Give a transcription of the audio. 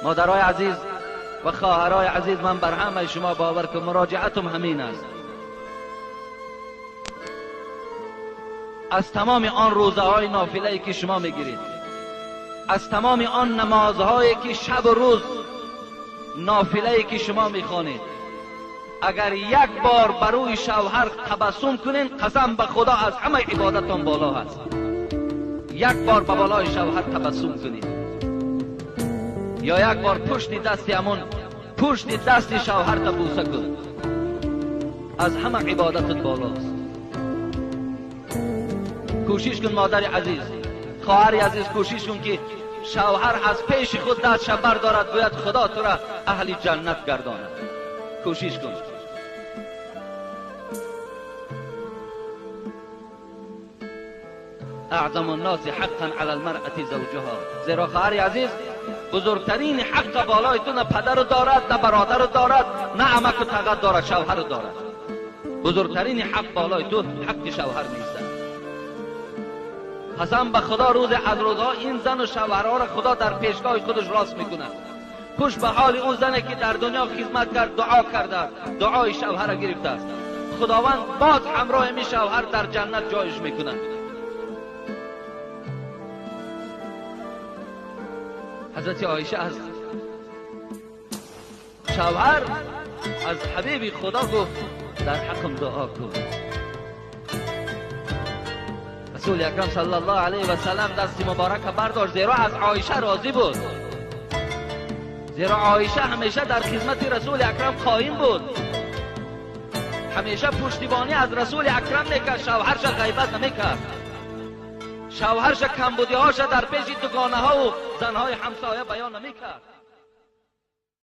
مادرای عزیز و خواهرای عزیز، من بر همه شما باور که مراجعتم همین است. از تمام آن روزه های نافله که شما میگیرید، از تمام آن نمازهایی که شب و روز نافله که شما میخوانید، اگر یک بار بروی شوهر تبسم کنین، قسم به خدا از همه عبادتان بالا هست. یک بار به بالای شوهر تبسم کنید، یا یک بار پشت دست همون پشت دست شوهر تا بوسه کن، از همه عبادتت بالاست. کوشش کن مادر عزیز، خواهر عزیز، کوشش کن که شوهر از پیش خود دستش بردارد، گوید خدا تو را اهل جنت گرداند. کوشش کن. اعظم الناس حقا علی المرأة زوجها. زیرا خواهر عزیز، بزرگترین حق بالای تو نه پدر دارد، نه برادر دارد، نه عمک و تغه دارد، شوهر دارد. بزرگترین حق بالای تو حق شوهر نیست. قسم به خدا روز از روزها این زن و شوهرها را خدا در پیشگاه خودش راست میکند. خوش به حال اون زنی که در دنیا خدمت کرد، دعا کرده، دعای شوهر را گرفته است. خداوند باز همراه می شوهر در جنت جایش میکند. حضرت عایشه از شوهر، از حبیب خدا گفت در حقم دعا کن. رسول اکرم صلی الله علیه و سلم دست مبارک برداشت، زیرا از عایشه راضی بود، زیرا عایشه همیشه در خدمت رسول اکرم قایم بود، همیشه پشتیبانی از رسول اکرم میکرد، شوهرش غیبت نمیکرد، شوهرش کمبودیهاش در پیش دکانه ها و زنهای همسایه بیان نمیکرد.